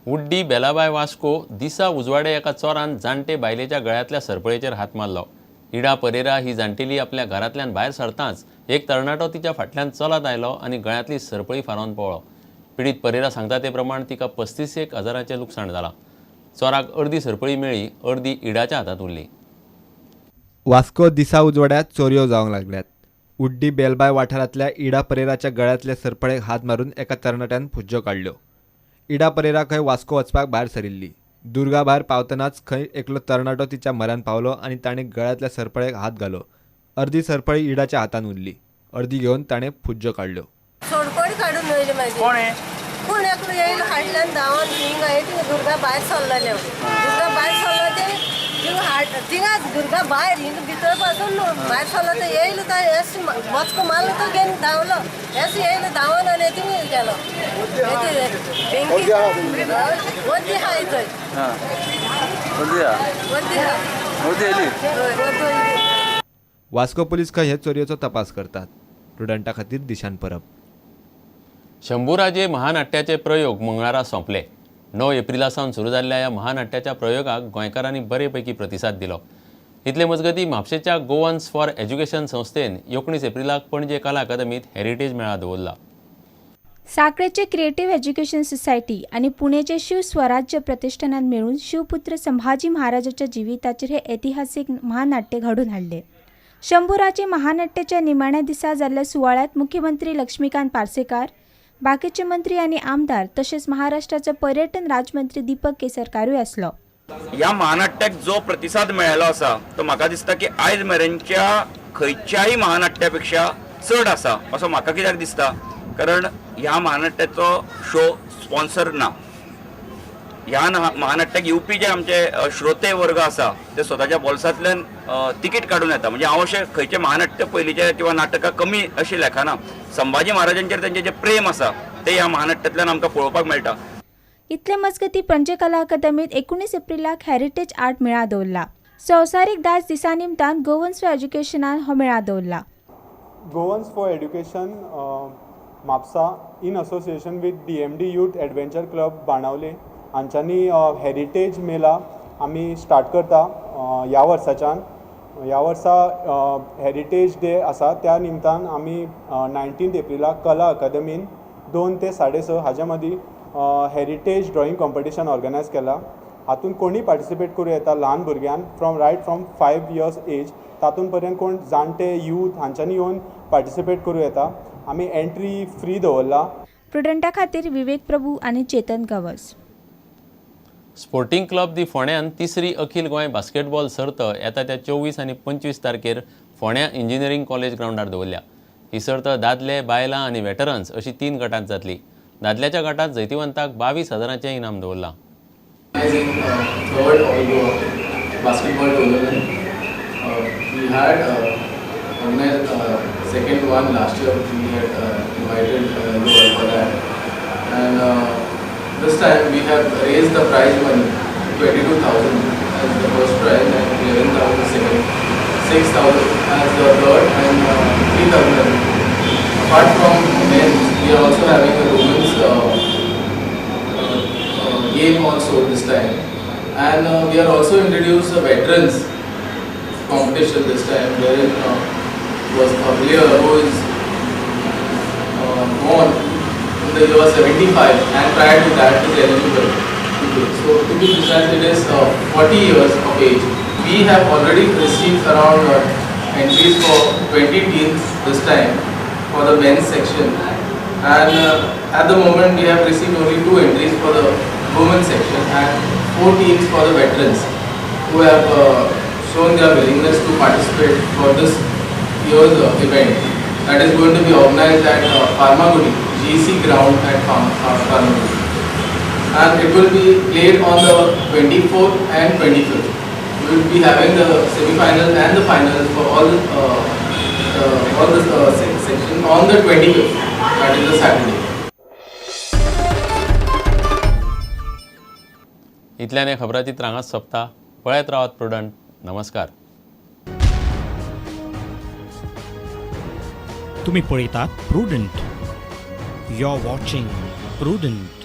उड्डी बेलाबाय वास्को दिसा उजवाडे एका चोरान जाणटे बायलेच्या गळ्यांतल्या सरपळेचेर हात मारलो. इडा परेरा ही जाणटेली आपल्या घरांतल्यान भायर सरतांच एक तरणाटो तिच्या फाटल्यान चलत आयलो आनी गळ्यांतली सरपळी फारावन पळ्ळो. पिडीत परेरा सांगता ते प्रमाण तिका 35,000 हजारांचें लुकसाण जालां. चोराक अर्दी सरपळी मेळ्ळी, अर्दी इडाच्या हातांत उरली. वास्को दिसा उजवाड्यात चोरयो जावंक लागल्यात. उड्डी बेलबाय वाठारांतल्या इडा परेराच्या गळ्यांतल्या सरपळेक हात मारून एका तरणाट्यान फुज्जो काडल्यो. इडा परेरा खंय वास्को वचपाक भायर सरिल्ली. दुर्गा भायर पावतनाच खंय एकलो तरणाटो तिच्या म्हऱ्यान पावलो आनी ताणें गळ्यांतल्या सरपळेक हात घालो. अर्दी सरपळी इडाच्या हातान उरली, अर्दी घेवन ताणें फुज्जो काडल्यो. सोडकोड काडून वयले मागीर कोण एकलो येयलो फाटल्यान धांवन हिंगा येयलो, दुर्गा भायर सरलेलें. दुर्गा भायर सरलो ते थिंगा हाड थिंगा दुर्गा भायर हिंगा भितर पासून भायर सरलो ते येयलो तो एस मचको मारलो तो घेवन धांवलो. एस येयलो धांवन आनी थिंगा गेलो. वद्दी आहा थंय, वद्दी आहा. वास्को पुलीस खंय हे चोरयेचो तपास करतात. प्रुडंटा खातीर दिशान परब. शंभूराजे महानाट्याचे प्रयोग मंगळारा सोंपले. 9 एप्रिला सावन सुरू जाल्ल्या ह्या महानाट्याच्या प्रयोगाक गोंयकारांनी बरे पैकी प्रतिसाद दिलो. इतले मजगतीं म्हापशेच्या गोवन्स फॉर एज्युकेशन संस्थेन 19 एप्रिलाक पणजे कला अकादमीत हेरिटेज मेळा दवरला. साखळेचे क्रिएटिव्ह एज्युकेशन सोसायटी आनी पुणेचे शिव स्वराज्य प्रतिष्ठानान मेळून शिवपुत्र संभाजी महाराजाच्या जिविताचेर हे ऐतिहासीक महानाट्य घडोवन हाडलें. शंभूराजे महानाट्याच्या निमाण्या दिसा जाल्ल्या सुवाळ्यांत मुख्यमंत्री लक्ष्मीकांत पार्सेकार, बाकीचे मंत्री आनी आमदार तशेंच महाराष्ट्राचो पर्यटन राजमंत्री दीपक केसरकारूय आसलो. ह्या महानाट्याक जो प्रतिसाद मेळ्ळो आसा तो म्हाका दिसता की आयज मेरेनच्या खंयच्याय महानाट्यापेक्षा चड आसा असो म्हाका कित्याक दिसता, कारण ह्या महानाट्याचो शो स्पॉन्सर ना. ह्या महानाट्याक येवपी जे आमचे श्रोते वर्ग आसा ते स्वताच्या बोल्सांतल्यान तिकीट काडून येता. म्हणजे हांव अशें खंयचें महानाट्य पयलींचें किंवा नाटकां कमी अशें लेखना. संभाजी महाराजांचेर तेंचें जें प्रेम आसा तें ह्या महानाट्यांतल्यान आमकां पळोवपाक मेळटा. इतले मजगतीं पणजे कला अकादमीत 19 एप्रिलाक हेरिटेज आर्ट मेळा दवरला. संवसारीक दायज दिसा निमतान गोवन्स फॉर एज्युकेशनान हो मेळा दवरला. Goans for education Mapusa in association with DMD youth adventure club Benaulim हांच्यांनी heritage मेला आमी स्टार्ट करता ह्या वर्साच्यान. ह्या वर्सा हेरिटेज डे आसा त्या निमतान आमी 19 एप्रिलाक कला अकादमीन 2 ते 6:30 हाज्या मदीं हेरिटेज ड्रॉइंग कॉम्पिटिशन ऑर्गनायज केला. हातूंत कोणी पार्टिसिपेट करूं येता, ल्हान भुरग्यान from right from 5 years age तातूंत पर्यंत कोण जाणटे यूथ हांच्यांनी येवन पार्टिसिपेट करूं येता. आमी एंट्री फ्री दवरला. प्रुडंटा खातीर विवेक प्रभू आनी चेतन गवस. स्पोर्टिंग क्लब दी फोंड्यान तिसरी अखिल गोंय बास्केटबॉल सर्त येता त्या 24 आनी 25 तारखेर फोंड्या इंजिनियरींग कॉलेज ग्रावंडार दवरल्या. ही सर्त दादले, बायलां आनी वेटरन्स अशी 3 गटांत जातली. दादल्याच्या गटांत जैतिवंताक 22,000 इनाम दवरलां. Basketball tournament. We had organized second one last year. We had invited you all for that, and this time we have raised the prize money 22,000 as the first prize and 11,000 second, 6,000 as the third, and 3,000. Apart from men, we are also having a women's game also this time, and we are also introduced a veterans competition this time, wherein was a player who is born in the year 75 and prior to that is eligible to play. So to be precise, it is 40 years of age. We have already received around entries for 20 teams this time for the men's section, and at the moment we have received only 2 entries for the women's section and 4 teams for the veterans who have shown their willingness to participate for this year's event that is going to be organized at Farmagudi, GC ground at Farmagudi, and it will be played on the 24th and 25th. We will be having the semi-final and the finals for all the section on the 25th, that is the Saturday. इतल्यान खबराचित्र हांगाच सोंपता. पळयत रावात prudent. नमस्कार. तुम्ही पळयतात Prudent. You are watching Prudent.